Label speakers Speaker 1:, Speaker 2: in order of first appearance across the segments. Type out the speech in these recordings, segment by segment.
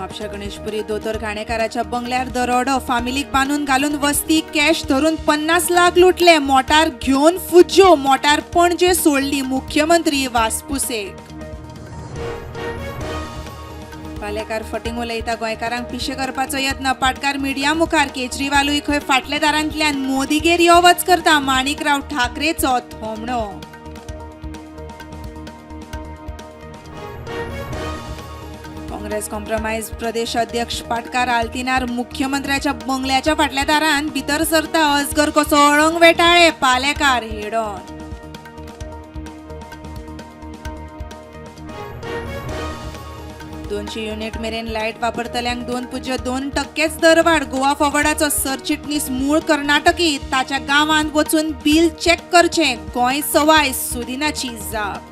Speaker 1: म्हापशा गणेशपुरी दोतोर घाणेकाराच्या बंगल्यार दरोडो. फामिलीक बांदून घालून वस्ती कॅश धरून 50 लाख लुटले. मोटार घेवन फुज्ज्यो. मोटार पणजे सोडली. मुख्यमंत्री वासपुसेक. पालेकार फटींग उलयता. गोंयकारांक पिशे करपाचो यत्न. पाटकार मिडिया मुखार. केजरीवालूय खंय फाटल्या दारांतल्यान मोदीगेर यो वच करता. माणिकराव ठाकरेचो थोमणो. काँग्रेस कॉम्प्रोमायज प्रदेश अध्यक्ष पाटकार आल्तिनार मुख्यमंत्र्याच्या बंगल्याच्या फाटल्या दारान भितर सरता. अजगर कसो अळंग वेटाळे. पालेकार हेडोन. 200 युनिट मेरेन लायट वापरतल्यांक 2.2% दरवाड. गोवा फॉवर्डाचो सरचिटणीस मूळ कर्नाटकी. ताच्या गांवांत वचून बिल चेक करचें. गोंय सवाय. सुदिनाची जाप.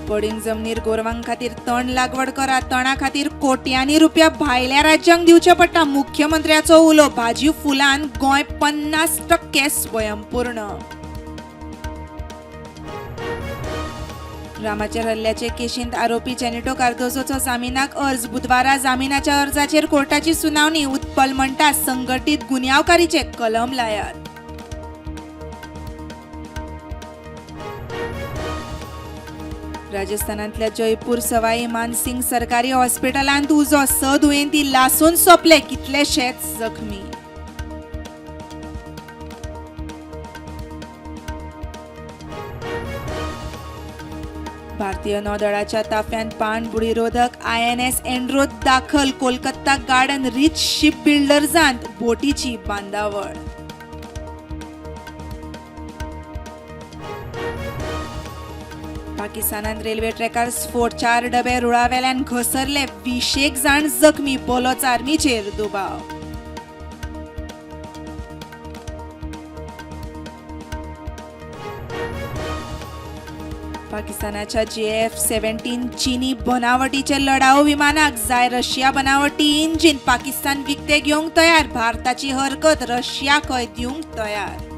Speaker 1: पडींग जमनीर गोरवां खातीर तण लागवड करा. तणा खातीर कोट्यांनी रुपया भायल्या राज्यांक दिवचे पडटा. मुख्यमंत्र्याचो उलो. भाजी फुलान गोंय 50% स्वयंपूर्ण. रामाचेर हल्ल्याचे केशींत आरोपी जेनिटो कार्दोजोचो जामिनाक अर्ज. बुधवारा जामिनाच्या अर्जाचेर कोर्टाची सुनावणी. उत्पल म्हणटा संघटीत गुन्यांवकारीचे कलम लायात. राजस्थानांतल्या जयपूर सवाई मानसिंग सरकारी हॉस्पिटलांत उजो. 6 दुयेंती लासून सोंपले. कितलेशेच जखमी. भारतीय नौदळाच्या ताफ्यांत पाणबुडीरोधक INS Androth दाखल. कोलकाता गार्डन रिच शिप बिल्डर्सांत बोटीची बांदावळ. पाकिस्तानात रेल्वे ट्रॅकार स्फोट. 4 डबे रुळावेल्यान घसरले. 20 जाण जखमी. बलोच आर्मीचेर दुबाव. पाकिस्तानाच्या JF-17 चीनी बनावटीचे लढाऊ विमानाक जाय रशिया बनावटी इंजिन. पाकिस्तान विकते घेवंक तयार. भारताची हरकत रशियाकय दिवंक तयार.